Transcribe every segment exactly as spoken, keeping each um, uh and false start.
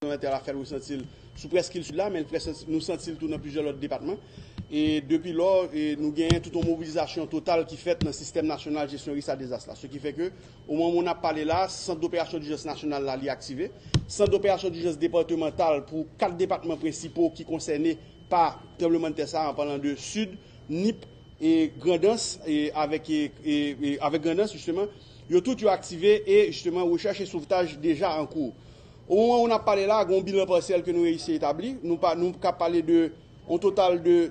tranblemanntè la fè l resanti l sou prèske Sid la, men l fè santi, nou santi l tou nan plizyè lòt depatman. E depi lò, e nou genyen tout yon mobilizasyon total ki fèt nan sistèm nasyonal jesyon risk a dezas la. Se ki fè ke, o moman nou ap pale la, sant doperasyon dijans nasyonal la, li aktive. Sant doperasyon dijans depatmantal pou kat depatman prensipo ki konsène pa tranblemanntè sa a, an palan de Sid, Nip, e Grandans, e avèk, e, e, e avèk Grandans, jisteman, yo tout yo aktive e, jisteman, rechèch e sovtaj deja an kou. O moman ou n ap pale la, gen yon bilan pasyèl ke nou reyisi etabli. Nou pa, nou ka pale de yon total de,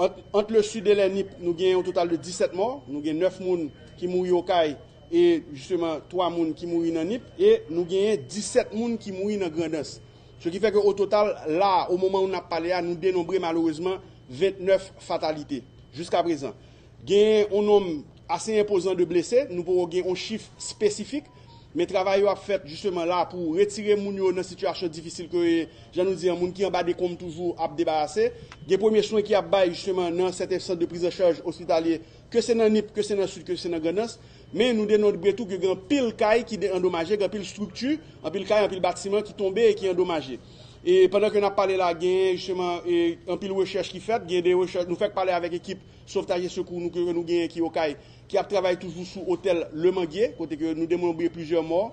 ant, ant le Sid e lè Nip, nou gen yon total de disèt mò. Nou gen nèf moun ki mouri Okay e, jisteman, twa moun ki mouri nan Nip. E nou genyen disèt moun ki mouri nan Grandans. Se ki fè ke o total, la, o moman ou n ap pale a, nou denonbre malerezman vennèf fatalite. Jiska prezan, gen yon nonm ase enpozan de blese, nou poko gen yon chif espesifik, men travay yo ap fèt jisteman la pou retire moun yo nan sitiyasyon difisil ke yo ye, jan nou di an, moun ki anba dekonm toujou ap debarase. Gen premye swen ki ap bay jisteman nan sèten sant de priz an chaj ospitalye, ke se nan Nip, ke se nan Sid, ke se nan Grandans. Men nou denonbre tou ke gen anpil kay ki de-, andomaje, gen anpil estrikti, anpil kay, anpil batiman ki tonbe e ki andomaje. E pandan ke n ap pale la, gen jisteman, e, anpil rechèch ki fèt, gen de rechèch, nou fèk pale avèk ekip sovtaj e sekou nou ke nou genyen ki Okay, ki ap travay toujou sou otèl Le Manguier, kote ke nou denonbre plizyè mò.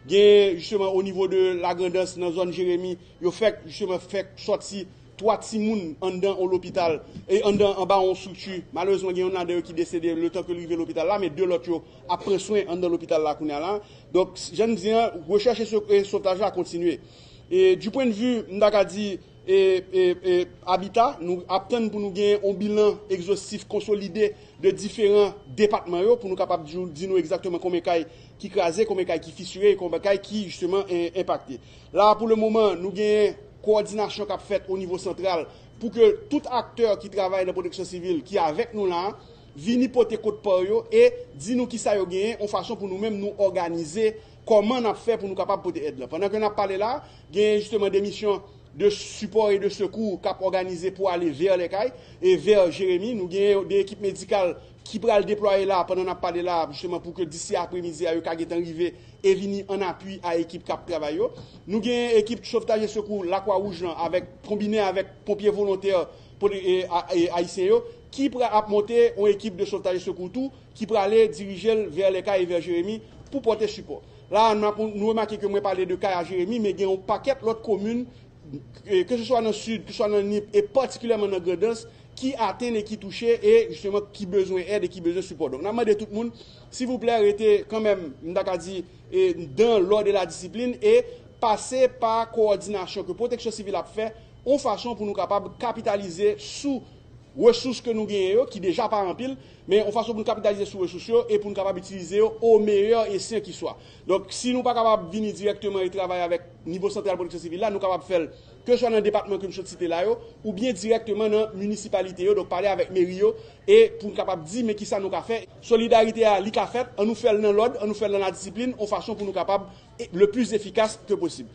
Gen, jisteman, o nivo de Lagrandans, nan zòn Jeremi, yo fèk, jisteman, fèk sòti twa timoun anndan yon lopital, e anndan, anba yon estrikti. Malerezman, gen youn ladan yo ki desede letan ke l rive lopital la, men de lòt yo ap pran swen anndan lopital la kounye a la. Donk, jan m di an, rechèch e so-, e sovtaj la kontinye. E du point de vue, m ta ka di, e, e, e, abita, nou ap tann pou nou gen yon bilan egzostif konsolide de diferan depatman yo, pou nou kapab di, di nou egzakteman konbyen kay ki kraze, konbyen kay ki fisire, e konbyen kay ki, jisteman, e, enpakte. La, pou le moman, nou gen kowòdinasyon k ap fèt o nivo santral pou ke tout aktè ki travay nan pwoteksyon sivil ki avèk nou la, vini pote kout pa yo e di nou kisa yo genyen, yon fason pou nou menm nou òganize kòman n ap fè pou nou kapab pote èd lan. Pandan ke n ap pale la, genyen jisteman de misyon de sipò e de sekou k ap òganize pou ale vè Lèkay e vè Jeremi. Nou genyen de ekip medikal ki pral deplwaye la pandan n ap pale la, jisteman pou ke disi apremidi a yo ka gentan rive e vini an apui a ekip k ap travay yo. Nou genyen ekip sovtaj e sekou Lakwa Wouj lan avèk, konbine avèk ponpye volontè pou, e, a, e, ayisyen yo, ki pra-, ap monte yon ekip de sovtaj e sekou tou, ki prale dirije l vè Lèkay e vè Jeremi pou pote sipò. La, nou ap, nou remake ke mwen pale de kay a Jeremi, men gen yon pakèt lòt komin, e, ke se swa nan Sid, ke se swa nan Nip, e patikilyèman nan Grandans, ki atenn e ki touche, e jisteman ki bezwen èd e ki bezwen sipò. Donk, n ap mande tout moun, silvouplè, rete kanmenm, m ta ka di, e, dans l'ordre et la discipline, e pase pa kowòdinasyon ke Pwoteksyon Sivil ap fè, yon fason pou nou kapab kapitalize sou resous ke nou genyen yo, ki deja pa anpil, men yon fason pou nou kapitalize sou resous yo e pou nou kapab itilize yo o meyè esyan ki swa. Donk, si nou pa kapab vini dirèkteman e travay avèk nivo santral Pwoteksyon Sivil la, nou kapab fè l ke swa nan depatman ke m sot site la yo, oubyen dirèkteman nan minisipalite yo, donk pale avèk meri yo, e pou n kapab di, men kisa nou ka fè. Solidarite a, li ka fèt, ann nou fè l nan lòd, ann nou fè l nan ladisiplin, yon fason pou nou kapab, e, le plis efikas ke posib.